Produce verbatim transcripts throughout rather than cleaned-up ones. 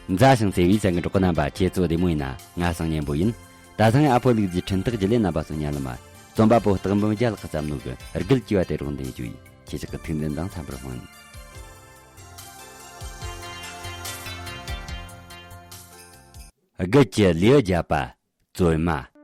མཛའ་ཞིང་བརྩེ་བའི་གསན་མཁན་གྲོགས་པོ་རྣམ་པ། ཁྱེད་ཚོ་བདེ་མོ་ཡིན་ན། ང་སང་ཉན་པོ་ཡིན། ད་ཐེངས་ཨ་ཕོ་ལུག་རྫིའི་འཕྲིན་ཐག་བརྒྱུད་ལས་རྣམ་པ་ཚོ་ཉན་ལ་མ། རྩོམ་པ་པོ་སྟག་འབུམ་རྒྱལ་ལགས་བརྩམས་ནོ་གི་རྒུད་ཅེས་པ་དེ་རོགས་འདེམས་བྱོས་ཡིན། ཁྱེད་ཅག་གི་ཐུགས་འཛིན་དང་འཚམ་པར་སྨོན། རྒུད་ཀྱི་ལེའུ་བརྒྱད་པ། བཙུན་མ།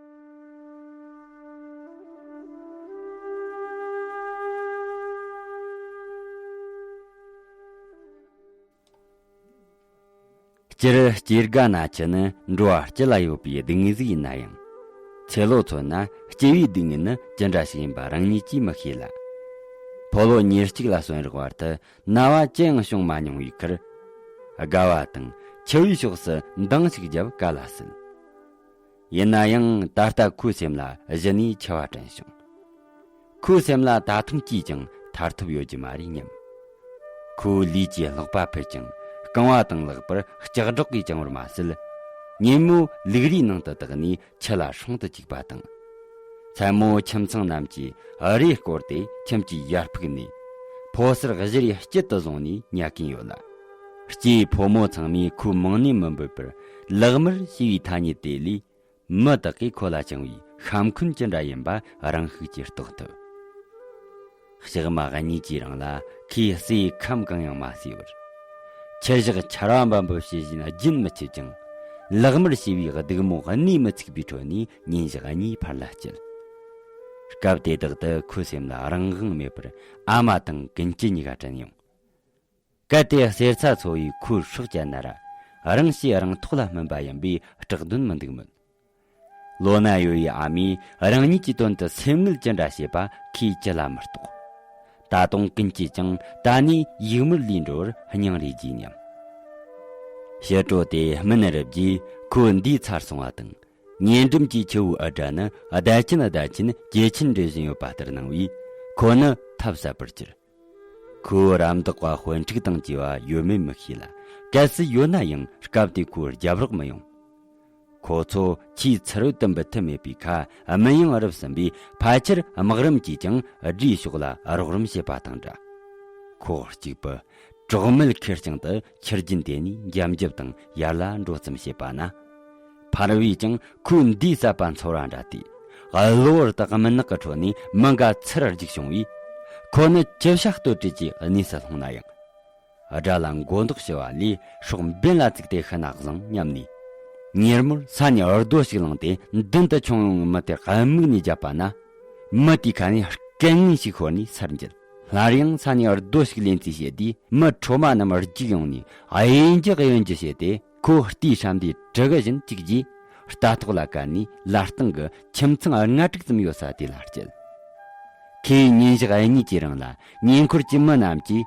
སྤྱིར་སྐྱེ་རྒ་ན་འཆི་ནི་འགྲོ་བ་སྤྱི་ལ་ཡོད་པའི་སྡུག་བསྔལ་ཟིག་ཡིན་ན་ཡང་། ཚེ་ལོ་ཚོད་ན་སྐྱེ་བའི་སྡུག་བསྔལ་ནི་ཅི་འདྲ་ཞིག་ཡིན་པ་རང་ཉིད་ཀྱིས་མི་ཤེས་ལ། ཕོ་ལོ་ཉེར་གཅིག་ལ་སོན་རག་བར་དུ་ན་བ་ཅི་ཡང་བྱུང་མ་མྱོང་བའི་ཁར། དགའ་བ་དང་འཆི་བའི་ཕྱོགས་སུ་འདང་ཞིག་བརྒྱབ་ག་ལ་སྲིད། ཡིན་ན་ཡང་ད་ལྟ་ཁོའི་སེམས་ལ་གཞི་ནས་འཆི་བ་དྲན་བྱུང་། ཁོའི་སེམས་ལ་ད་ཐེངས་ཅིས་ཀྱང་ཐར་ཐབས་ཡོད་རྒྱུ་མ་རེད་སྙམ། ཁོའི་ལུས་ཀྱི་ལྷགས་པ་ཕུད་ཅིང་རྐང་བ་དང་ལག་པར་ལྕགས་སྒྲོག་གིས་བཅིངས་པར་མ་ཟད། ཉིན་མོ་ལུག་རའི་ནང་དུ་བཏགས་ནས་ཆུ་ལ་སྲུང་དུ་བཅུག་པ་དང་། མཚན་མོ་ཁྱིམ་ཚང་རྣམས་ཀྱིས་རེས་བསྐོར་ཏེ་ཁྱིམ་གྱི་ཡར་ཕུག་ནས། ཕོ་གསར་གཞི་རེ་དཀྱིལ་དུ་བཟུང་ནས་ཉལ་གིན་ཡོད་ལ། སྐྱེས་ཕོ་མོ་ཚང་མས་ཁོའི་མིང་ནས་མི་འབོད་པར་ལག་དམར་ཞེས་པའི་ཐ་སྙད་དེ་ལས། མི་དག་གིས་ཁོ་ལ་བཅངས་པའི་ཤ་འཁོན་ཅི་འདྲ་ཡིན་པ་རང་ཤུགས་ཀྱིས་རྟོགས་ཐུབ། ལྕགས་མ་གཉིས་ཀྱི་རིང་ལ་ཁོས་ཟས་ཁམ་གང་ཡང་མ་ཟོས་པར། ཆུ་བཞག་ཆར་བ་འབབ་འབབ་བྱེད་བཞིན་རྒྱུན་མི་ཆད་ཅིང་། ལག་དམར་ཞེས་པའི་སྡིགས་མོ་གནས་མི་ཚུགས་པའི་ཁྲོད་ནས་ཉིན་ཞག་གཉིས་ཕར་ལ་སྐྱེལ། སྐབས་དེ་དག་ཏུ་ཁོའི་སེམས་ལ་རང་དབང་མེད་པར་ཨ་མ་དང་ཀུན་སྐྱིད་གཉིས་ཀ་དྲན་ཡོང་། གལ་ཏེ་གསེར་ཚ་ཚོ་ཡིས་ཁོའི་སྲོག་བཅད་ན་ར། རང་ཞེས་རང་ཐོག་ལ་སྨིན་པ་ཡིན་པས་སྐྲག་དོན་མི་འདུག་མོད། ལོ་ན་ཡོད་པའི་ཨ་མས་རང་ཉིད་ཀྱི་དོན་དུ་སེམས་ནད་ཅི་འདྲ་བྱེད་པ་ཁོས་ཅི་ལ་མི་རྟོགས། ད་དུང་ཀུན་སྐྱིད་ཀྱང་ད་ནས་ཡིག་མུར་ལས་འགྲོ་བར་སྙིང་རེ་རྗེ་སྙམ། ཕྱི་དྲོ་དེ་སྨིན་རབས་ཀྱིས་ཁོ་འདས་ཚར་སོང་བ་དང་། ཉེ་འགྲམ་གྱི་ཆུ་བོའི་འུར་སྒྲ་ནི་བརྡ་ཆད་བརྡ་ཆད་སྐྱེས་ཆེན་འདྲེ་བཞིན་ཡོད་པ་ལྟར་སྣང་བས་ཁོ་ནི་ཐབས་ཟད་པར་གྱུར། ཁོའི་རམ་འདེགས་པ་དཔོན་ཕྲུག་དང་བཅས་པ་ཡོད་མེད་མི་ཤེས་ལ། གལ་སྲིད་ཡོད་ན་ཡང་སྐབས་དེ་ཁོའི་རྒྱབ་རོགས་མི་ཡོང་། ཁོ་ཚོ་ཆེས་ཚུར་འོས་དུ་འབུད་ཐབས་མེད་པའི་ཁར་སྨིན་ཡང་རུབ་ཟིན་པས་ཕལ་ཆེར་དམག་རིམ་གྱིས་ཀྱང་སྦྲའི་ཕྱོགས་ལ་རོགས་རམ་བྱེད་པ་དང་འདྲ། ཁོ་གཅིག་པུ་གྲོགས་མེད་ཁེར་རྐྱང་དུ་ཆུ་རྒྱུན་དེ་ནས་འཇམ་འཇམ་དང་ཡར་ལ་འགྲོ་ཙམ་བྱེད་པ་ན། ཕར་བས་ཀྱང་ཁོའི་འདས་ཟ་པ་ཚོར་བ་འདྲ་སྟེ། གློ་བུར་དུ་རྨུ་ནག་གི་ཁྲོད་ནས་མི་འགའ་ཚུར་རྒྱུག་བྱུང་བས། ཁོ་ནི་ཅི་བྱ་གཏོལ་བྲལ་གྱི་གནས་སུ་ལྷུང་ན་ཡང་། དགྲ་ལ་མགོ་འདོགས་ཞུ་བ་ལས་སྲོག་འབེན་ལ་བཙུགས་ཏེ་ཤི་ན་བཟང་སྙམ་ནས། ཉིན་མོར་ས་ནས་རྡོ་ཞིག་བླངས་ཏེ་མདུན་དུ་མཆོང་ཡོང་བའི་མི་དེར་རྨུག་ནས་བརྒྱབ་པ་ན། མི་དེའི་ཁ་ནས་སྐད་ངན་ཞིག་ཤོར་ནས་སར་འགྱེལ། སླར་ཡང་ས་ནས་རྡོ་ཞིག་ལེན་རྩིས་བྱེད་དུས་མི་ཁྲོ་མ་རྣམས་རྒྱུག་ཡོང་ནས་གཡོན་འགྱེད་གཡོན་འགྱེད་བྱས་ཏེ་ཁོ་རྟའི་ཧྲམ་དེ་གྲུ་གུ་བཞིན་བཅུག་རྗེས། རྟ་ཐོག་ལ་བཀལ་ནས་ལ་སྟེང་གི་ཁྱིམ་ཚང་ལྔ་དྲུག་ཙམ་ཡོད་ས་དེ་ལ་བསྐྱལ། ཁོས་ཉིན་ཞག་གཉིས་ཀྱི་རིང་ལ་ཉེ་འཁོར་གྱི་མི་རྣམས་ཀྱིས།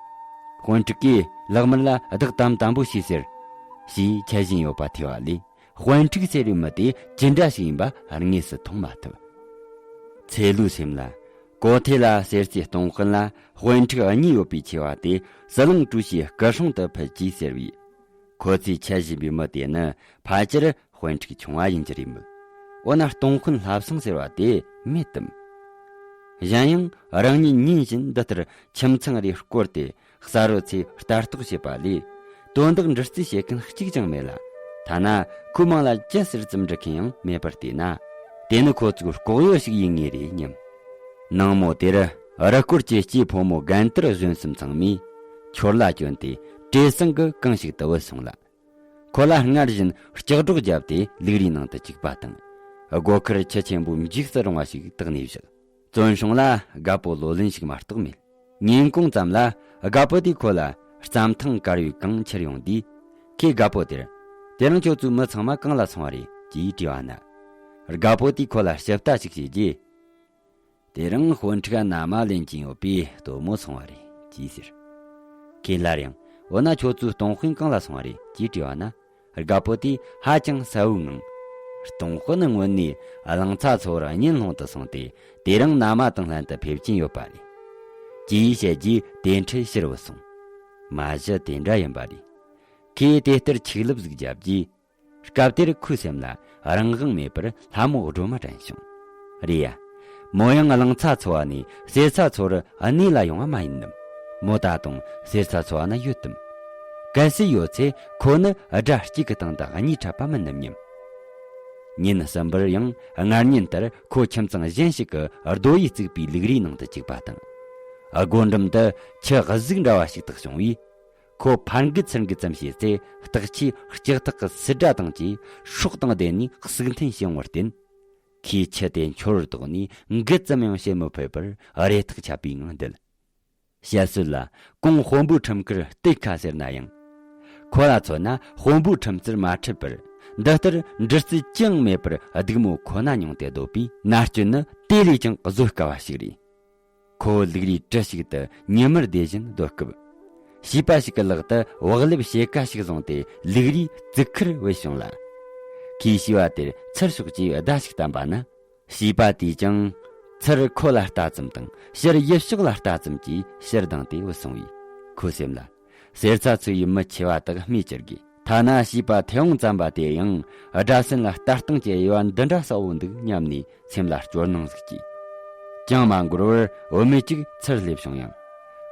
དཔོན་ཕྲུག་གིས་ལག་དམར་ལ་བདག་དམ་དམ་པོ་བྱོས་ཟེར། ཞེས་འཆད་བཞིན་ཡོད་པ་ཐོས་པ་ལས། དཔོན་ཕྲུག་ཟེར་བའི་མི་དེ་ཅི་འདྲ་ཞིག་ཡིན་པ་དངོས་སུ་མཐོང་མ་ཐུབ། ཚེ་ལོའི་སེམས་ལ། གོ་ཐོས་ལ་གསེར་རྩིའི་སྟོང་དཔོན་ལ་དཔོན་ཕྲུག་གཉིས་ཡོད་པའི་ཆེ་བ་དེ་ཟི་ལིང་ཀྲུའུ་ཞིའི་སྐུ་སྲུང་དུ་ཕུལ་གྱིས་ཟེར་བས། ཁོ་ཚོས་འཆད་བཞིན་པའི་མི་དེ་ནི་ཕལ་ཆེར་དཔོན་ཕྲུག་ཆུང་བ་ཡིན་རྒྱུ་རེད་མོད། འོ་ན་སྟོང་དཔོན་ལྷ་བཟང་ཟེར་བ་དེ་མེད་དམ། གཞན་ཡང་རང་ཉིད་ཉིན་བཞིན་འདི་ལྟར་ཁྱིམ་ཚང་རེ་བསྐོར་ཏེ། གསར་བུ་ཚོས་ལྟ་རྟོག་བྱེད་པ་ལས། དོན་དག་འདྲི་རྩིས་བྱེད་མཁན་གཅིག་ཀྱང་མེད་ལ། ཐ་ན་ཁོའི་མིང་ལ་ཅི་ཟེར་ཙམ་འདྲི་མཁན་ཡང་མེད་པར་བལྟས་ན། དེ་ནི་ཁོ་ཚོའི་ལྐོག་གཡོ་ཞིག་ཡིན་ངེས་རེད་སྙམ། ནངས་མོ་དེར་རུ་སྐོར་གྱི་སྐྱེས་ཕོ་མོ་རྒན་དར་གཞོན་གསུམ་ཚང་མས་ཁྱོར་ལྭ་གྱོན་ཏེ་བྲེ་སེང་གི་གངས་ཤིག་ཏུ་བུད་སོང་ལ། ཁོ་ལ་སྔར་བཞིན་ལྕགས་སྒྲོག་བརྒྱབ་སྟེ་ལུག་རའི་ནང་དུ་བཅུག་པ་དང་། སྒོ་ཁར་ཆུ་ཆེན་པོའི་འཇིགས་སུ་རུང་བ་ཞིག་བཏགས་ནས་བཞག། བཙོན་སྲུང་ལ་རྒད་པོ་ལོ་ལོན་ཞིག་མ་གཏོགས་མེད། ཉིན་གུང་ཙམ་ལ་རྒད་པོ་དེས་ཁོ་ལ་རྩྭ་ཐང་དཀར་བོའི་གངས་ཁྱེར་ཡོང་དུས། ཁོས་རྒད་པོ་དེར། དེ་རིང་ཁྱོད་ཚོའི་མི་ཚང་མ་གང་ལ་སོང་བ་རེད་ཅེས་དྲིས་པ་ན། རྒད་པོ་དེས་ཁོ་ལ་ཞིབ་ལྟ་ཞིག་བྱས་རྗེས། དེ་རིང་དཔོན་ཕྲུག་ག་མནའ་མ་ལེན་གྱིན་ཡོད་པའི་སྟོན་མོ་སོང་བ་རེད་ཅེས་ཟེར། ཁོས་སླར་ཡང་། འོ་ན་ཁྱོད་ཚོའི་སྟོང་དཔོན་གང་ལ་སོང་བ་རེད་ཅེས་དྲིས་པ་ན། རྒད་པོ་དེས་ཧ་ཅང་གསལ་བོའི་ངང་། སྟོང་དཔོན་ནི་དངོས་གནས་གླང་ཚ་ཚོར་གཉེན་སློང་དུ་སོང་སྟེ་དེ་རིང་མནའ་མ་དང་ལྷན་དུ་ཕེབས་ཀྱིན་ཡོད་པ་རེད། ཅེས་བཤད་རྗེས་དེ་འཕྲལ་ཕྱིར་བུད་སོང་། མ་གཞི་དེ་འདྲ་ཡིན་པ་རེད། ཁོས་དེ་ལྟར་ཆིག་ལབ་ཟིག་བརྒྱབ་རྗེས། སྐབས་དེར་ཁོའི་སེམས་ལ་རང་དབང་མེད་པར་ལྷ་མོ་སྒྲོལ་མ་དྲན་བྱུང་། རེད་ཡ། མོ་ཡང་གླང་ཚ་ཚོ་བ་ནས་གསེར་ཚ་ཚོར་གནས་ལ་ཡོང་བ་མ་ཡིན་ནམ། མོ་ད་དུང་གསེར་ཚ་ཚོ་བ་ན་ཡོད་དམ། གལ་སྲིད་ཡོད་ཚེ་ཁོ་ནི་དགྲ་གཅིག་གི་སྟེང་དུ་གཉིས་འཁྲབ་པ་མིན་ནམ་སྙམ། ཉིན་གསུམ་པར་ཡང་སྔར་ཉིན་ལྟར་ཁོ་ཁྱིམ་ཚང་གཞན་ཞིག་གི་རྡོ་ཡིས་བཙུགས་པའི་ལུག་རའི་ནང་དུ་བཅུག་པ་དང་། སྒོ་འགྲམ་དུ་ཁྱི་གཟུགས་འདྲ་བ་ཞིག་བཏགས་བྱུང་བས། ཁོ་ཕར་འགུལ་ཚུར་འགུལ་ཙམ་བྱས་ཚེ་སྟག་ཁྱིས་ལྕགས་ཐག་གི་སིལ་སྒྲ་དང་བཅས་སྲོག་དང་ལྡན་ནས་ཟུག་འཐེན་བྱུང་བར་བརྟེན། ཁོས་ཁྱི་དེ་འཁྱོར་བར་དོགས་ནས་འགུལ་ཙམ་ཡང་བྱེད་མི་ཕོད་པར་རེ་ཐག་ཆད་པའི་ངང་བསྡད། བཤད་སྲོལ་ལ་གོང་དཔོན་པོའི་ཁྲིམས་ཁུར་སྟེགས་ཁ་ཟེར་ན་ཡང་། ཁོ་ལ་མཚོན་ན་དཔོན་པོའི་ཁྲིམས་རྩར་མ་འཁྲིད་པར། འདི་ལྟར་འདྲི་རྩིས་ཅི་ཡང་མེད་པར་སྡིགས་མོ་ཁོ་ན་མྱོང་སྟེ་སྡོད་པས། མནར་གཅོད་ནི་དེ་ལས་ཀྱང་བཟོད་དཀའ་བ་ཞིག་རེད། ཁོ་ལུག་རའི་གྲུ་ཞིག་ཏུ་ཉི་མར་བསྡད་བཞིན་སྡོད་སྐབས། བྱིས་པ་ཞིག་གི་ལག་ཏུ་བག་ལེབ་ཕྱེད་ཀ་ཞིག་བཟུང་སྟེ་ལུག་རའི་བཙུགས་ཁར་བུད་བྱུང་ལ། ཁོས་བྱིས་པ་དེར་ཚུར་ཤོག་ཅེས་བརྡ་ཞིག་བསྟན་པ་ན། བྱིས་པ་དེས་ཀྱང་ཚུར་ཁོ་ལ་ལྟ་ཙམ་དང་ཕྱིར་ཡུལ་ཕྱོགས་ལ་ལྟ་ཙམ་གྱིས་ཕྱིར་ལྡིང་སྟེ་བུད་སོང་བས། ཁོའི་སེམས་ལ། གསེར་ཚ་འཚོ་བའི་མི་ཆེ་བ་དག་རྨས་གྱུར་གི། ཐ་ན་བྱིས་པ་ཐེ་བོང་བཙེམས་པ་དེ་ཡང་དགྲ་སེམས་ལ་ལྟ་སྟངས་ཀྱི་དབྱེ་བ་འདི་འདྲ་གསལ་བོ་འདུག་སྙམ་ནས་སེམས་ལ་སྐྱོ་སྣང་ཟིག་སྐྱེས། ཅང་མ་འགོར་བར་བུད་མེད་ཅིག་ཚུར་སླེབས་བྱུང་ཡང་།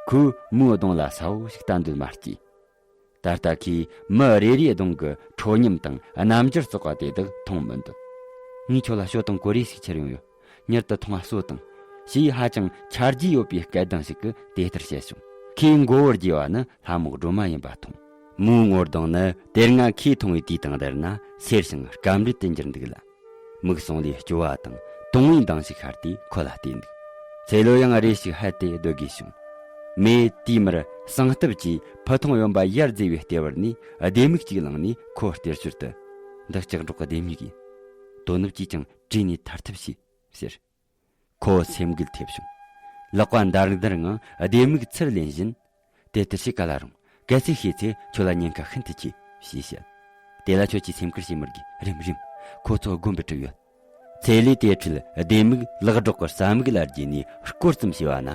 ཁོས་མོའི་གདོང་ལ་གསལ་བོ་ཞིག་ལྟ་འདོད་མ་སྐྱེས། ད་ལྟ་ཁོས་མི་རེ་རེའི་གདོང་གི་ཁྲོ་ཉམས་དང་རྣམ་འགྱུར་བཙོག་པ་དེ་དག་མཐོང་མི་འདོད། ངས་ཁྱོད་ལ་ཞོ་དང་གོ་རེ་ཞིག་ཁྱེར་ཡོང་ཡོད། མྱུར་དུ་འཐུང་བ་གསོལ་དང་། ཞེས་ཧ་ཅང་ཆ་རྒྱུས་ཡོད་པའི་སྐད་གདངས་ཤིག་གིས་དེ་ལྟར་བཤད་བྱུང་། ཁོས་མགོ་བོར་དགྱེ་བ་ནི་ལྷ་མོ་སྒྲོལ་མ་ཡིན་པ་མཐོང་། མོའི་ངོ་གདོང་ནི་དེ་སྔ་ཁོས་མཐོང་བའི་དུས་དང་བསྡུར་ན་སེར་ཞིང་སྐམ་རུད་དུ་གྱུར་འདུག་ལ། མིག་ཟུང་ལས་སྐྱོ་བ་དང་དུང་བའི་མདངས་ཤིག་ཤར་ཏེ་ཁོ་ལ་བལྟས་འདུག། ཚེ་ལོ་ཡང་རེ་ཞིག་ཧད་དེ་སྡོད་དགོས་བྱུང་། མོས་དེའི་མུར་གསང་སྟབས་ཀྱིས་ཕུ་ཐུང་གཡོན་པ་ཡར་བརྫེས་པའི་ལྟེ་བར་ནས་ལྡེ་མིག་ཅིག་བླངས་ནས་ཁོ་སྟེར་ཞོར་དུ། འདི་ལྕགས་སྒྲོག་གི་ལྡེ་མིག་ཡིན། དོ་ནུབ་ཀྱིས་ཀྱང་བྲོས་ནས་ཐར་ཐབས་བྱེད། ཟེར། ཁོ་སེམས་འགུལ་ཐེབས་བྱུང་། ལག་པ་འདར་འདར་ངང་ལྡེ་མིག་ཚུར་ལེན་བཞིན། དེ་ལྟར་བྱེད་ག་ལ་རུང་། གལ་སྲིད་ཤེས་ཚེ་ཁྱོད་ལ་ཉེན་ཁ་ཤིན་ཏུ་ཆེ། ཞེས་བཤད། དེ་ལ་ཁྱོད་ཀྱིས་སེམས་ཁུར་བྱེད་མི་དགོས། རེམ་རེམ། ཁོ་ཚོ་སྒོ་འབུད་གྲབས་ཡོད། ཚེ་ལོས་དེ་འཕྲལ་ལྡེ་མིག་ལག་སྒྲོག་གི་རྩ་མིག་ལ་བརྒྱུས་ནས་སྐོར་ཙམ་བྱས་པ་ན་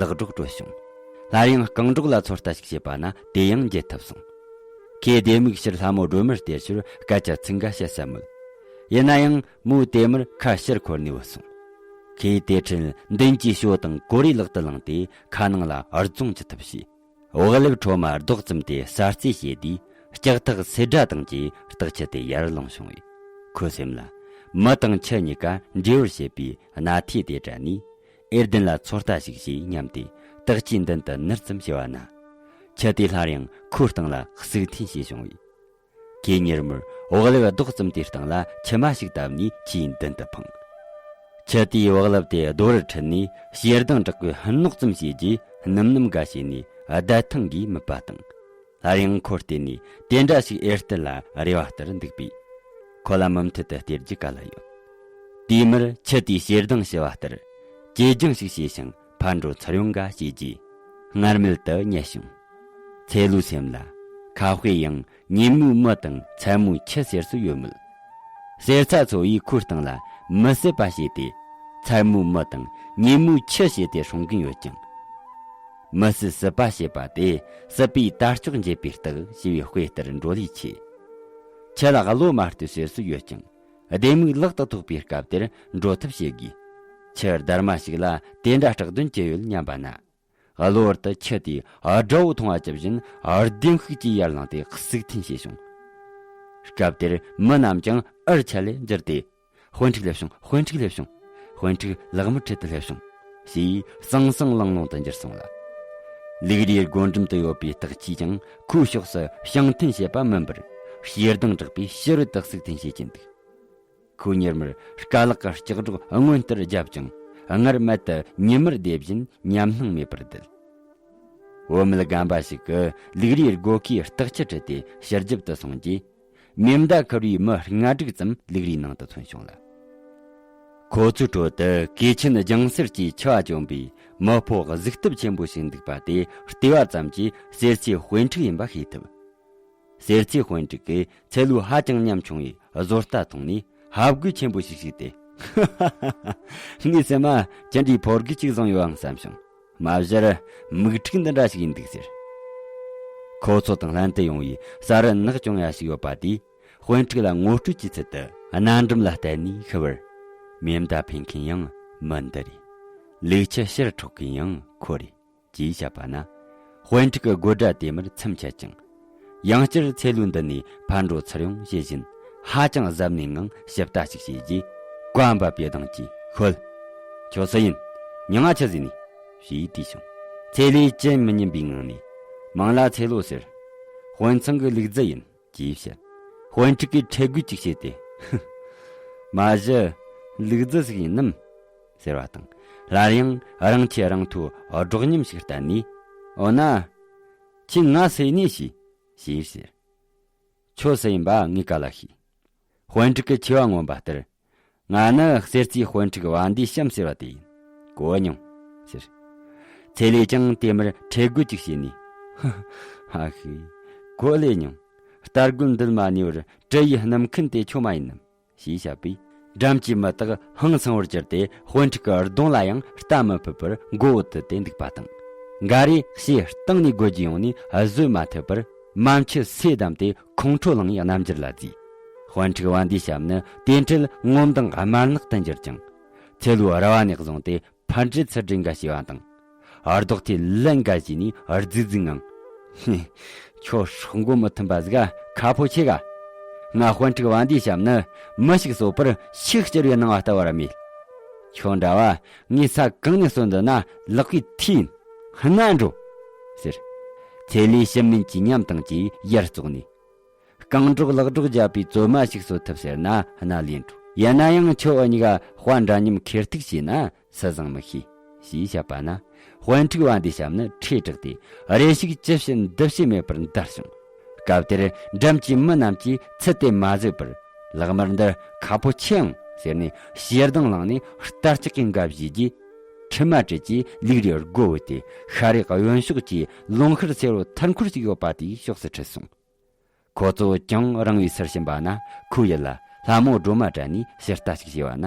ལག་སྒྲོག་བྲོས་བྱུང་། སླར་ཡང་རྐང་སྒྲོག་ལ་ཚོད་ལྟ་ཞིག་བྱས་པ་ན་དེ་ཡང་འགྱེལ་ཐུབ་སོང་། ཁོས་ལྡེ་མིག་ཕྱིར་ལྷ་མོ་སྒྲོལ་མར་སྟེར་ཞོར་སྐད་ཆ་ཚིག་འགའ་བཤད་བསམ་མོད། ཡིན་ན་ཡང་མོའི་ལྟད་མོར་ཁ་ཕྱིར་འཁོར་ནས་བུད་སོང་། ཁོས་དེ་འཕྲལ་མདུན་གྱི་ཞོ་དང་གོ་རེ་ལག་ཏུ་བླངས་ཏེ་ཁ་ནང་ལ་ཨར་རྫོང་ཅི་ཐུབ་བྱས། བག་ལེབ་ཁྲོ་མ་རྡོག་ཙམ་དེ་གསར་རྩེ་བྱས་དུས་ལྕགས་ཐག་སིལ་སྒྲ་དང་བཅས་སྟག་ཁྱི་དེ་ཡར་ལོང་བྱུང་བས། ཁོའི་སེམས་ལ། མི་དང་ཁྱི་གཉིས་ཀ་འབྲེལ་བར་བྱེད་པའི་སྣ་ཐོས་དེ་དྲན་ནས། ཨེ་ལྡན་ལ་ཚོད་ལྟ་ཞིག་བྱེད་སྙམ་སྟེ་སྟག་ཁྱིའི་མདུན་དུ་ནུར་ཙམ་བྱས་པ་ན། ཁྱི་དེ་སླར་ཡང་ཁོའི་སྟེང་ལ་ཟུག་འཐེན་བྱས་བྱུང་བས། ཁོས་མྱུར་མོར་བག་ལེབ་རྡོག་ཙམ་དེའི་སྟེང་ལ་མཆི་མ་ཞིག་བཏབ་ནས་ཁྱིའི་མདུན་དུ་འཕངས། ཁྱི་དེས་བག་ལེབ་དེ་རྡོ་རུ་ཁྲིད་ནས་ཞེ་སྡང་དྲག་པོས་ཧུན་ནོག་ཙམ་བྱས་རྗེས་སྣུམ་སྣུམ་འགའ་བྱས་ནས་བརྡ་ཐང་གིས་མིད་པ་དང་། སླར་ཡང་ཁོར་བལྟས་ནས་དེ་འདྲ་ཞིག་ཨེ་ལྡན་ལ་རེ་བ་ལྟར་འདུག་པས། ཁོ་ལ་མུ་མཐུད་དུ་སྟེར་རྒྱུ་ག་ལ་ཡོད། དེའི་མུར་ཁྱི་དེས་ཞེ་སྡང་ཞི་བ་ལྟར་གྱེས་སྦྱང་ཞིག་བྱས་ཤིང་ཕར་འགྲོ་ཚུར་ཡོང་འགའ་བྱས་རྗེས་སྔར་མལ་དུ་ཉལ་བྱུང་། ཚེ་ལོའི་སེམས་ལ་ཁ་དཔེ་ཡང་ཉིན་མོའི་མི་དང་མཚན་མོའི་ཁྱི་ཟེར་སྲོལ་ཡོད་མོད། གསེར་ཚ་ཚོ་ཡིས་ཁོའི་སྟེང་ལ་མི་སྲིད་པ་བྱས་ཏེ། མཚན་མོའི་མི་དང་ཉིན་མོའི་ཁྱི་བྱས་ཏེ་སྲུང་གིན་ཡོད་ཀྱང་། མི་སྲིད་སྲིད་པ་བྱས་པ་དེ་སྲིད་པའི་དར་ལྕོག་འགྱེད་པའི་རྟགས་ཞེས་པའི་དཔེ་ལྟར་འགྲོ་ལས་ཆེ། ཁྱི་ལ་བློ་མ་གཏད་ཟེར་སྲོལ་ཡོད་ཀྱང་། ལྡེ་མིག་ལག་ཏུ་ཐོགས་པའི་སྐབས་དེར་འགྲོ་ཐབས་བྱེད་དགོས། ཁྱི་སྡར་མ་ཞིག་ལ་དེ་འདྲ་སྐྲག་དོན་ཅི་ཡོད་སྙམ་པ་ན། གློ་བུར་དུ་ཁྱི་དེས་དགྲ་བོ་མཐོང་བ་ཇི་བཞིན་ལྡེམ་ཤུགས་ཀྱིས་ཡར་ལངས་ཏེ་ཟུག་འཐེན་བྱས་བྱུང་། སྐབས་དེར་མི་རྣམས་ཀྱང་འུར་ཆད་ལས་འགྱུར་ཏེ། དཔོན་ཕྲུག་སླེབས་བྱུང་། དཔོན་ཕྲུག་སླེབས་བྱུང་། དཔོན་ཕྲུག་ལག་མི་ཁྲིད་དུ་སླེབས་བྱུང་། ཞེས་ཟང་ཟིང་ལང་ལོང་དུ་འགྱུར་སོང་ལ། ལུག་རའི་སྒོ་འགྲམ་དུ་ཡོད་པའི་སྟག་ཁྱིས་ཀྱང་ཁོའི་ཕྱོགས་སུ་བྱང་འཐེན་བྱེད་པ་མིན་པར། ཞེ་སྡང་དྲག་པོས་ཕྱི་རོལ་དུ་ཟུག་འཐེན་བྱེད་ཀྱིན་འདུག། ཁོས་མྱུར་མར་རྐ་ལག་གི་ལྕགས་སྒྲོག་སྔོན་ལྟར་བརྒྱབ་ཅིང་སྔར་མལ་དུ་ཉི་མར་བསྡད་བཞིན་ཉམས་སྣང་མེད་པར་བསྡད། བུད་མེད་རྒན་པ་ཞིག་གིས་ལུག་རའི་སྒོ་ཁའི་སྟག་ཁྱི་ཁྲིད་དེ་ཕྱི་རྒྱབ་ཏུ་སོང་རྗེས། མེ་མདའ་ཁུར་བའི་མི་ལྔ་དྲུག་ཙམ་ལུག་རའི་ནང་དུ་ཐོན་བྱུང་ལ། ཁོ་ཚོའི་ཁྲོད་དུ་གོས་ཆེན་ལྗང་སེར་གྱི་མཆེ་བ་གྱོན་པའི་མི་ཕོ་གཟུགས་སྟོབས་ཆེན་པོ་ཞིག་འདུག་པ་དེ་བལྟས་པ་ཙམ་གྱིས་གསེར་ཚའི་དཔོན་ཕྲུག་ཡིན་པ་ཤེས་ཐུབ། གསེར་ཚའི་དཔོན་ཕྲུག་གིས་ཚེ་ལོས་ཧ་ཅང་ཉམ་ཆུང་བའི་བཟོ་ལྟ་མཐོང་ནས་ཧབ་དགོད་ཆེན་པོ་ཞིག་བྱས་ཏེ། ངའི་སེམས་མ་ཅི་འདྲའི་ཕོ་རྒོད་ཅིག་བཟུང་ཡོད་ཨང་བསམ་བྱུང་། མ་གཞིར་མིག་འཕྲུག་འདི་འདྲ་ཞིག་ཡིན་འདུག་ཟེར། ཁོ་ཚོ་དང་ལྷན་དུ་ཡོང་བའི་ས་རུ་ནག་ཅུང་ཡ་ཞིག་ཡོད་པ་དེས་དཔོན་ཕྲུག་ལ་ངོ་སྤྲོད་ཀྱི་ཚུལ་དུ་གནའ་འབྲུམ་ལ་བསྟན་ནས་ཤི་བར། མེ་མདའ་འཕེན་མཁན་ཡང་མི་འདི་རེད། ལུག་ཁྱི་ཕྱིར་འཕྲོག་མཁན་ཡང་ཁོ་རེད། ཅེས་བཤད་པ་ན། དཔོན་ཕྲུག་གི་དགོད་སྒྲ་དེ་མུར་མཚམས་ཆད་ཅིང་། ཡང་བསྐྱར་ཚེ་ལོའི་མདུན་ནས་ཕར་འགྲོ་ཚུར་ཡོང་བྱེད་བཞིན། ཧ་ཅང་གཟབ་ནན་ངང་ཞིབ་ལྟ་ཞིག་བྱས་རྗེས། བཀའ་འབབ་པའི་གདངས་ཀྱིས། ཤོད། ཁྱོད་སུ་ཡིན། མྱིང་ང་ཆི་ཟིག་ནི། ཞེས་དྲིས་བྱུང་། ཚེ་ལོས་ཅི་མི་སྙམ་པའི་ངང་ནས། མིང་ལ་ཚེ་ལོ་ཟེར། དཔོན་ཚང་གི་ལུག་རྫི་ཡིན། ཅེས་བཤད། དཔོན་ཕྲུག་གིས་ཁྲེལ་དགོད་ཅིག་བྱས་ཏེ། མ་གཞི། ལུག་རྫི་ཟིག་ཡིན་ནམ། ཟེར་བ་དང་། སླར་ཡང་རང་ཆས་རང་མཐོའི་སྒྲོག་ཉམས་ཤིག་བསྟན་ནས། འོ་ན། ཁྱོས་ང་སུ་ཡིན་ནི་ཤེས། ཞེས་ཟེར། ཁྱོད་སུ་ཡིན་པ་ངས་ག་ལ་ཤེས། དཔོན་ཕྲུག་གིས་ཆེ་བ་མངོན་པ་ལྟར། ང་ནི་གསེར་རྩིའི་དཔོན་ཕྲུག་བ་འདིའི་ཞབས་ཟེར་བ་དེ་ཡིན། གོ་མྱོང་། ཟེར། ཚེ་ལོས་ཀྱང་དེ་མུར་ཁྲེལ་དགོད་ཅིག་བྱས་ནས། ཧ་ཧ་ཧི། གོ་ལེ་མྱོང་། རྟ་རྒོད་འདུལ་མ་ནུས་པར་གྲུ་ཡི་སྣུམ་ཁུན་དེ་ཁྱོད་མ་ཡིན་ནམ། ཞེས་བཤད་པས། འགྲམ་གྱི་མི་དག་ཧང་སང་བར་གྱུར་ཏེ། དཔོན་ཕྲུག་གི་གདོང་ལ་ཡང་ལྟ་མི་ཕོད་པར་མགོ་བོ་དུད་དེ་འདུག་པ་དང་། འགའ་རེས་ཕྱིའི་སྟེང་ནས་རྒོལ་རྒྱུ་ཡོང་ནས་བཟོད་མ་ཐུབ་པར། མ་མཆུ་སེ་བསྡམས་ཏེ་ཁོང་ཁྲོ་ལངས་ཡི་རྣམ་འགྱུར་ལ་བརྫིས། དཔོན་ཕྲུག་བ་འདིའི་ཞབས་ནི་དེ་འཕྲལ་ངོ་མདངས་དམར་ནག་ཏུ་འགྱུར་ཅིང་། ཚེ་ལོའི་ར་བ་ནས་བཟུང་སྟེ་ཕར་འདྲེ་ཚུར་འདྲེ་འགའ་བྱས་པ་དང་། ཨར་རྡོག་ཐེ་ལན་འགའ་བྱས་ནས་རྫིག་རྫིག་ངང་། ཧེ། ཁྱོད་སྲོག་མགོ་མི་མཐུན་པ་ཟིག་ག་ཁ་ཕོ་ཆེ་ག་ང་དཔོན་ཕྲུག་བ་འདིའི་ཞབས་ནི་མི་ཞིག་གསོད་པར་ཤུགས་སྐྱུར་བའི་སྣང་བ་ལྟ་བུ་ར་མེད། ཁྱོད་འདྲ་བ་ངས་ས་གང་ནས་གསོད་འདི་ན་ལག་པའི་མཐིལ་ཡིན། ཧ་ན་འགྲོ། ཟེར། ཚེ་ལོས་ཞུམ་མིན་གྱི་ཉམས་དང་བཅས་ཡར་བཙོག་ནས། རྐང་སྒྲོག་ལག་སྒྲོག་བརྒྱབ་པའི་བཙོན་མ་ཞིག་གསོད་ཐུབ་ཟེར་ན་སྣ་ལེན་འགྲོ། ཡིན་ན་ཡང་ཁྱོད་འུ་གཉིས་ཀ་དཔའ་འདྲ་མཉམ་ཁེར་ཐུག་བྱས་ན་སུ་བཟང་མི་ཤེས། ཞེས་བཤད་པ་ན། དཔོན་ཕྲུག་བ་འདིའི་ཞབས་ནི་ཁྲོས་དྲགས་ཏེ། རེ་ཞིག་ཅི་བྱེད་འདི་བྱེད་མེད་པར་འདར་བྱུང་། སྐབས་དེར་འགྲམ་གྱི་མི་རྣམས་ཀྱིས་ཚུལ་དེ་མ་བཟོད་པར། ལག་དམར་འདི་ཁ་ཕོ་ཆེ་ཨང་ཟེར་ནས་ཞེ་སྡང་ལངས་ནས་རྟ་ལྕག་གིས་འགའ་བཞེས་རྗེས། ཁྲི་མ་བྲེད་ཀྱིས་ལུག་རའི་སྒོ་བུད་དེ། ཤ་རའི་གཡོན་ཕྱོགས་ཀྱི་ལུང་ཤུར་སེར་བོ་ཐུར་འཁོར་ཞིག་ཡོད་པ་དེའི་ཕྱོགས་སུ་ཁྲིད་སོང་། ཁོ་ཚོ་ཅུང་རིང་བའི་སར་ཕྱིན་པ་ན། ཁོའི་ཡུལ་ལ་ལྷ་མོ་སྒྲོལ་མ་བྲལ་ནས་ཕྱིར་ལྟ་ཞིག་བྱས་པ་ན།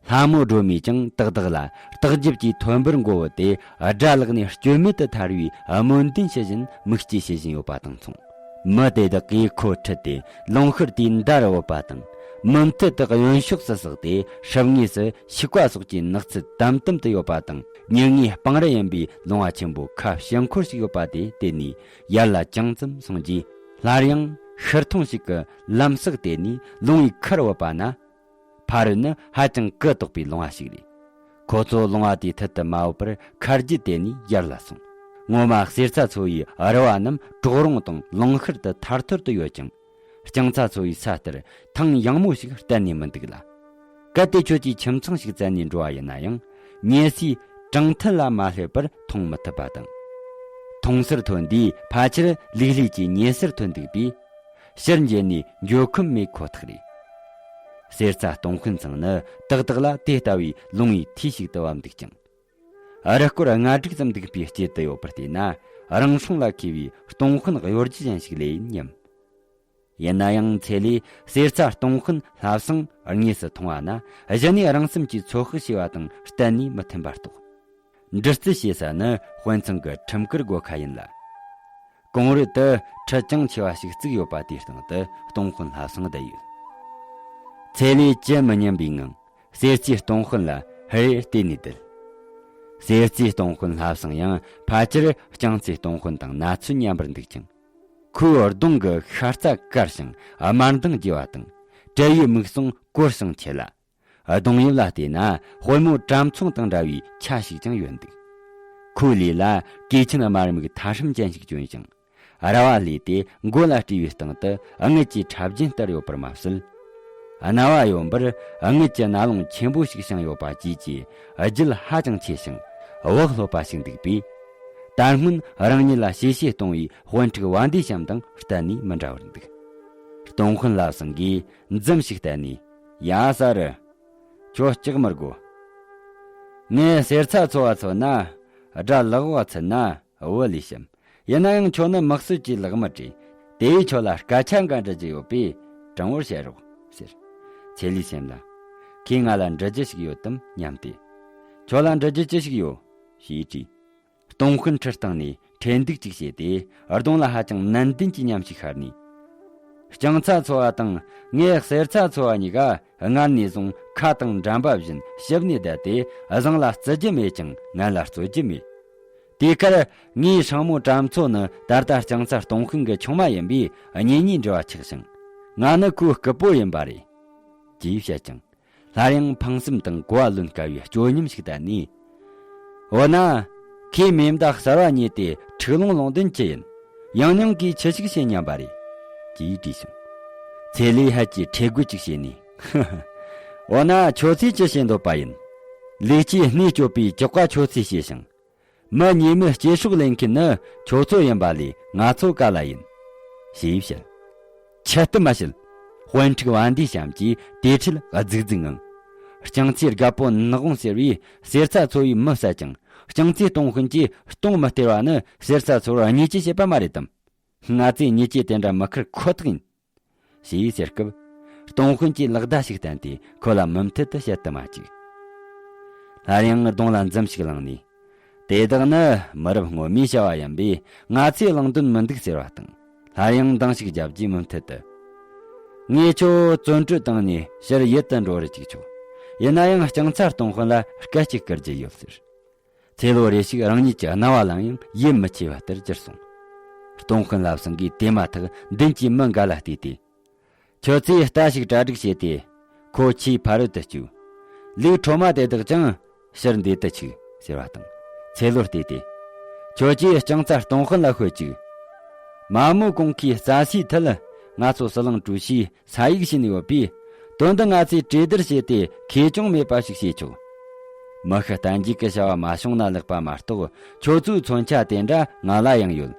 ལྷ་མོ་སྒྲོལ་མས་ཀྱང་ཏག་ཏག་ལ་སྟག་རྒྱབ་ཀྱི་ཐོན་འབུར་མགོ་བོ་དེ་དགྲ་ལག་ནས་སྐྱོན་མེད་དུ་ཐར་བའི་སྨོན་འདུན་བྱེད་བཞིན་མིག་སྐྱེས་བྱེད་བཞིན་ཡོད་པ་དང་མཚུངས། མི་དེ་དག་གིས་ཁོ་ཁྲིད་དེ་ལུང་ཤུར་དེའི་མདའ་རུ་བུད་པ་དང་། མུ་མཐུད་དུ་གཡོན་ཕྱོགས་སུ་ཟགས་ཏེ། སྲུབས་ངོས་སུ་ཤིག་པ་སོགས་ཀྱི་ནགས་ཚལ་དམ་དམ་དུ་ཡོད་པ་དང་། ཉེ་ངོས་སྤང་རི་ཡིན་པའི་ལུང་བ་ཆེན་པོ་ཁ་བྱང་འཁོར་ཞིག་ཡོད་པ་དེ་དེད་ནས་ཡར་ལ་ཅུང་ཙམ་སོང་རྗེས། སླར་ཡང་ཤུར་ཐུང་ཞིག་གི་ལམ་ཟགས་དེད་ནས་ལུང་བའི་ཁར་བུད་པ་ན། ཕ་རོལ་ནི་ཧ་ཅང་གུ་དོག་པའི་ལུང་བ་ཞིག་རེད། ཁོ་ཚོ་ལུང་བ་དེའི་ཐད་དུ་མ་བུད་པར་ཁ་རྗེ་དེད་ནས་ཡར་ལ་སོང་། ངོ་མ་གསེར་ཚ་ཚོ་ཡི་རུ་བ་རྣམས་གྲོག་རོང་དང་ལུང་ཤུར་དུ་ཐར་ཐོར་དུ་ཡོད་ཅིང་། རྐྱང་ཚ་ཚོ་ཡི་ས་ལྟར་ཐང་ཡངས་མོ་ཞིག་གཏན་ནས་མི་འདུག་ལ། གལ་ཏེ་ཁྱོད་ཀྱིས་ཁྱིམ་ཚང་ཞིག་བཙལ་ནས་འགྲོ་བ་ཡིན་ན་ཡང་། ཉེ་སའི་བྲང་ཐལ་ལ་མ་སླེབས་པར་མཐོང་མི་ཐུབ་པ་དང་། མཐོང་སར་ཐོན་དུས་ཕལ་ཆེར་ལུག་ལུག་གི་ཉེ་སར་ཐོན་འདུག་པས། ཕྱིར་འགྱེལ་ནས་འགྱོ་ཁོམ་མེད་ཁོ་ཐག་རེད། གསེར་རྩ་སྟོང་དཔོན་ཚང་ནི་ཏག་ཏག་ལ་དེ་ལྟ་བུའི་ལུང་བའི་མཐིལ་ཞིག་ཏུ་བབས་འདུག་ཅིང་། རུ་སྐོར་ལྔ་དྲུག་ཙམ་འདུག་པའི་དཀྱིལ་དུ་ཡོད་པར་བལྟས་ན། རང་སྲུང་ལ་མཁས་པའི་སྟོང་དཔོན་གཡོ་སྒྱུ་ཅན་ཞིག་ལོས་ཡིན་སྙམ། ཡིན་ན་ཡང་ཚེ་ལོས་གསེར་རྩ་སྟོང་དཔོན་ལྷ་བཟང་དངོས་སུ་མཐོང་བ་ན། གཞི་ནས་རང་སེམས་ཀྱིས་ཚོད་དཔག་བྱས་པ་དང་གཏན་ནས་མི་མཐུན་པར་རྟོགས། འདྲི་རྩད་བྱེད་ས་ནི་དཔོན་ཚང་གི་ཁྲིམས་བཀུར་སྒོ་ཁ་ཡིན་ལ། གོང་རོལ་དུ་ཁྲི་ཅུང་ཆེ་བ་ཞིག་བརྩིགས་ཡོད་པ་དེའི་སྟེང་དུ་སྟོང་དཔོན་ལྷ་བཟང་བསྡད་ཡོད། ཚེ་ལོས་ཅི་མི་སྙམ་པའི་ངང་གསེར་རྩིའི་སྟོང་དཔོན་ལ་ཧེར་བལྟས་ནས་བསྡད། གསེར་རྩིའི་སྟོང་དཔོན་ལྷ་བཟང་ཡང་ཕལ་ཆེར་རྐྱང་རྩིའི་སྟོང་དཔོན་དང་ན་ཚོད་མཉམ་པར་འདུག་ཅིང་། ཁོའི་གདོང་གི་ཤ་རྩ་དཀར་ཞིང་དམར་མདངས་རྒྱས་པ་དང་། དྲེལ་བུའི་མིག་ཟུང་སྐོར་ཞིང་ཆེ་ལ། གདོང་དབྱིབས་ལ་བལྟས་ན་དཔལ་མོ་བྲམ་ཚོང་དང་འདྲ་བའི་ཆ་ཞིག་ཀྱང་ཡོད་འདུག། ཁོའི་ལུས་ལ་གོས་ཆེན་དམར་མིག་ཐ་ཧྲམ་ཅན་ཞིག་གྱོན་ཞིང་། ར་བ་ལས་ཏེ་མགོ་ལ་སྤྲས་པའི་སྟེང་དུ་དངུལ་གྱི་ཁྲབ་རྒྱན་བསྟར་ཡོད་པར་མ་ཟད། རྣ་བ་གཡོན་པར་དངུལ་གྱི་རྣ་ལོང་ཆེན་པོ་ཞིག་བཤངས་ཡོད་པ་བཅས་ཀྱི་རྒྱུད་ཧ་ཅང་ཆེ་ཞིང་བག་ལྷོད་པ་ཞིག་འདུག་པས། ད་སྔོན་རང་ཉིད་ལ་གཤེ་གཤེ་གཏོང་བའི་དཔོན་ཕྲུག་བ་འདིའི་བྱམས་དང་གཏན་ནས་མི་འདྲ་བར་འདུག། སྟོང་དཔོན་ལྷ་བཟང་གིས་འཛུམ་ཞིག་བསྟན་ནས། ཡ་ས་རུ། ཁྱོད་སྐྲག་མི་དགོས། ངས་གསེར་ཚ་ཚོ་བ་ཚོ་ན། དགྲ་ལག་འོག་ཚུད་ན་བུ་ལས་ཤམ། ཡིན་ན་ཡང་ཁྱོད་ནི་དམག་སྲོལ་གྱི་ལག་མི་སྤྲད། དེ་ཡིས་ཁྱོད་ལ་སྐད་ཆ་འགའ་འདྲི་རྒྱུ་ཡོད་པས་དྲང་བོར་བཤད་རོགས་ཟེར། ཚེ་ལོས་སེམས་ལ། ཁོས་ང་ལ་འདྲི་རྒྱུ་ཞིག་ཡོད་དམ་སྙམ་སྟེ། ཁྱོད་ལ་འདྲི་རྒྱུ་ཅི་ཞིག་ཡོད། ཞེས་དྲིས། སྟོང་དཔོན་ཁྲིར་བཏང་ནས་ཁྲེལ་འདུག་ཅིག་བྱས་ཏེ་གདོང་ལ་ཧ་ཅང་ནན་ཏན་གྱི་ཉམས་ཤིག་ཤར་ནས། རྐྱང་ཚ་ཚོ་བ་དང་ངའི་གསེར་ཚ་ཚོ་བ་གཉིས་ཀ་སྔར་ནས་བཟུང་ཁ་དང་འགྲམ་པ་བཞིན་ཞིབ་ནས་བསྡད་དེ་བཟང་ལ་བརྩི་རྒྱུ་མེད་ཀྱང་ངན་ལ་རྩོད་རྒྱུ་མེད། དེའི་ཁར་ངའི་སྲིང་མོ་བྲམ་ཚོ་ནི་ད་ལྟ་རྐྱང་ཚ་སྟོང་ཤུན་གྱི་ཆུང་མ་ཡིན་པས་གཉེན་ཉེའི་འབྲེལ་བ་ཆགས་ཤིང་། ང་ནི་ཁོའི་སྐུ་པོ་ཡིན་པ་རེད། ཅེས་བཤད་ཅིང་། སླར་ཡང་ཕངས་སེམས་དང་གོ་བ་ལོན་དཀའ་བའི་སྐྱོ་ཉམས་ཤིག་བསྟན་ནས། འོ་ན། ཁོས་མེ་མདའ་གསར་བ་རྙེད་དེ་འཁྲུག་ལོང་ལོང་དོན་ཅི་ཡིན། ཡང་སྙིང་གིས་ཆི་ཞིག་བྱེད་སྙམ་པ་རེད། ཅེས་དྲིས་བྱུང་། ཚེ་ལོས་ཧད་ཀྱིས་ཁྲེལ་དགོད་ཅིག་བྱས་ནས། འོ་ན་ཁྱོད་ཚོས་ཅི་བྱེད་འདོད་པ་ཡིན། ལུག་ཁྱུའི་སྣེ་གཅོད་པའི་ཅོག་ཀ་ཁྱོད་ཚོས་བྱས་ཤིང་། མི་ཉེས་མེད་སྐྱེ་སྲོག་ལེན་མཁན་ནི་ཁྱོད་ཚོ་ཡིན་པ་ལས་ང་ཚོ་ག་ལ་ཡིན། ཞེས་བཤད། ཆད་དུ་མ་བྱེད། དཔོན་ཕྲུག་བན་དེ་བྱམས་ཀྱིས་དེ་འཕྲལ་རྫིག་རྫིག་ངང་། རྐྱང་ཚའི་རྒད་པོ་ནག་དགུང་ཟེར་བས་གསེར་ཚ་ཚོ་བའི་མི་བསད་ཅིང་། རྐྱང་ཚའི་སྟོང་དཔོན་གྱིས་སྟོང་མི་སྟེར་བ་ནི་གསེར་ཚ་ཚོར་བརྙས་བཅོས་བྱེད་པ་མ་རེད་དམ། ང་ཚོས་ཉེས་ཆད་དེ་འདྲ་མི་འཁུར་ཁོ་ཐག་ཡིན། ཞེས་ཟེར་སྐབས། སྟོང་དཔོན་གྱིས་ལག་བརྡ་ཞིག་བསྟན་ཏེ་ཁོ་ལ་མུ་མཐུད་དུ་བཤད་དུ་མ་བཅུག་སླར་ཡང་གདོང་ལ་འཛུམ་ཞིག་བླངས་ནས། དེ་དག་ནི་མི་རབས་སྔོན་མའི་བྱ་བ་ཡིན་པས་ང་ཚོས་གླེང་དོན་མི་འདུག་ཟེར་བ་དང་། སླར་ཡང་འདང་ཞིག་བརྒྱབ་རྗེས་མུ་མཐུད་དུ། ངས་ཁྱོད་བཙོན་གྲོལ་བཏང་ནས་ཕྱིར་ཡུལ་དུ་འགྲོ་རུ་བཅུག་ཆོག་ཡིན་ན་ཡང་རྐྱང་ཚ་སྟོང་དཔོན་ལ་སྐད་ཅིག་བསྐུར་རྒྱུ་ཡོད་ཟེར། ཚེ་ལོ་རེ་ཞིག་རང་ཉིད་ཀྱི་རྣ་བ་ལ་ཡང་ཡིད་མི་ཆེས་པ་ལྟར་གྱུར་སོང་། སྟོང་དཔོན་ལ་བསང་གིས་དེ་མ་ཐག་མདུན་གྱི་མི་འགའ་ལ་བལྟས་ཏེ། ཁྱོད་ཚོས་རྟ་ཞིག་གྲ་སྒྲིག་བྱས་ཏེ། ཁོ་ཆུའི་ཕ་རོལ་དུ་བཅུག་ལུག་ཁྲོ་མ་དེ་དག་ཀྱང་ཕྱིར་འདེད་དུ་ཆུག་ཟེར་བ་དང་། ཚེ་ལོར་བལྟས་ཏེ། ཁྱོད་ཀྱིས་རྐྱང་ཚ་སྟོང་དཔོན་ལ་ཤོད་ཅིག་མ་མོ་གོང་ཁའི་རྩྭ་སའི་མཐིལ། ང་ཚོ་ཟི་ལིང་གྲུ་བཞིའི་ས་ཡིག་བྱས་ནས་ཡོད་པས། དོན་དུ་ང་ཚོས་གྲོས་བསྡུར་བྱས་ཏེ་ཁེ་གྱོང་མེད་པ་ཞིག་བྱས་ཆོག་མི་ཤི་གཏན་འཇུག་གི་བྱ་བ་མ་བྱུང་ན་ལེགས་པ་མ་གཏོགས། ཁྱོད་ཚོའི་མཚོན་ཆ་དེ་འདྲ་ང་ལ་ཡང་ཡོད།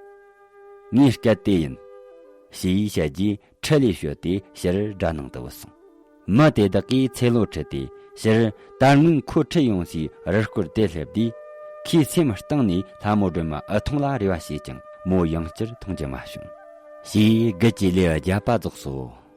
ངའི་སྐད་དེ་ཡིན། ཞེས་བཤད་རྗེས་ཁྲི་ལས་བྱོལ་ཏེ་ཕྱིར་དགྲ་ནང་དུ་བུད་སོང་། མི་དེ་དག་གིས་ཚེ་ལོ་ཁྲིད་དེ་ཕྱིར་དར་དངུལ་མཁོ་ཁྲི་ཡོང་སའི་རི་སྐོར་དེ་སླེབས་དུས། ཁོའི་སེམས་གཏིང་ནས་ལྷ་མོ་སྒྲོལ་མ་ཨུ་ཐུང་ལ་རེ་བ་བྱས་ཀྱང་མོ་ཡང་བསྐྱར་མཐོང་རྒྱུ་མ་བྱུང་། ཞེས་དགུ་གི་ལེའུ་བརྒྱད་པ་རྫོགས་སོ།